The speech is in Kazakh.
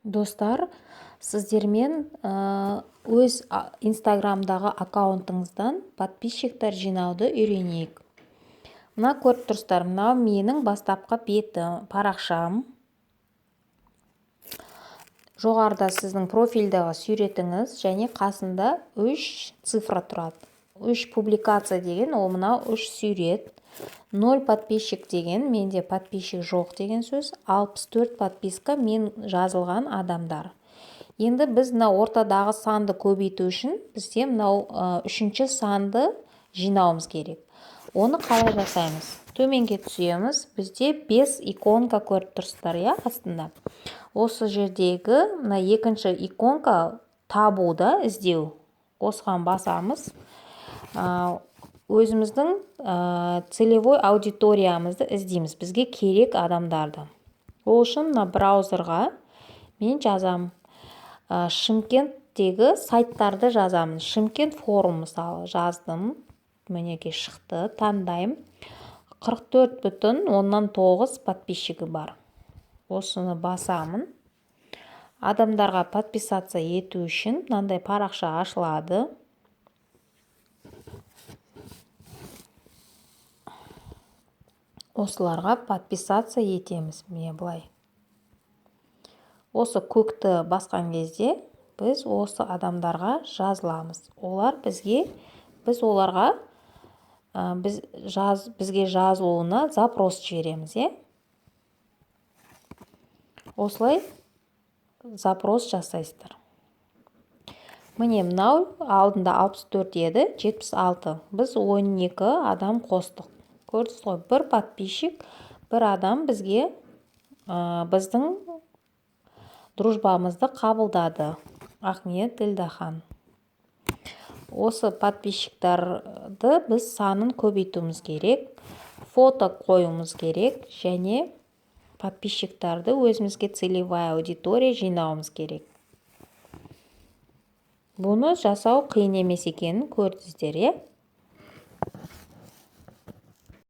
Достар, сіздермен өз Инстаграмдағы аккаунтыңыздан подписчиктер жинауды үйренейік. Мына көріп тұрсыздар, мынау менің бастапқы бетім, парақшам. Жоғарыда сіздің профильдағы суретіңіз және қасында 3 цифра тұрады. 3 публикация деген ол мынау 3 сурет. 0 подписчик деген менде подписчик жоқ деген сөз. 64 подписка мен жазылған адамдар. Енді біз мына ортадағы санды көбейту үшін бізде мынау үшінші санды жинауымыз керек. Оны қалай жасаймыз? Төменге түсеміз. Бізде 5 иконка көріп тұрсыздар, иә, астында. Осы жердегі мына екінші иконка табуда, іздеу. Осыған басамыз. Өзіміздің целевой аудиториямызды іздейміз, бізге керек адамдарды. Ол үшін мына браузерға мен жазам. Шымкенттегі сайттарды жазамын. Шымкент форум мысалы жаздым. Мінекей шықты, таңдаймын. 44,9 подписчигі бар. Осыны басамын. Адамдарға подписаться ету үшін мынандай парақша ашылады. Осыларға подписаться етеміз. Міне былай. Осы көкті басқан кезде біз осы адамдарға жазыламыз. Олар бізге, біз оларға, біз жаз, бізге жазылуына запрос жібереміз, иә? Осылай запрос жасайсыздар. Міне, мынау алдында 64 еді, 76. Біз 12 адам қостық. Көрдіңіз ғой, бір подписчик, бір адам бізге, біздің дружбамызды қабылдады. Ақниет Ділдәхан. Осы подписчиктарды біз санын көбейтуіміз керек, фото қоюымыз керек және подписчиктарды өзімізге целевая аудитория жинауымыз керек. Бұны жасау қиын емес екенін көрдіңіздер, иә?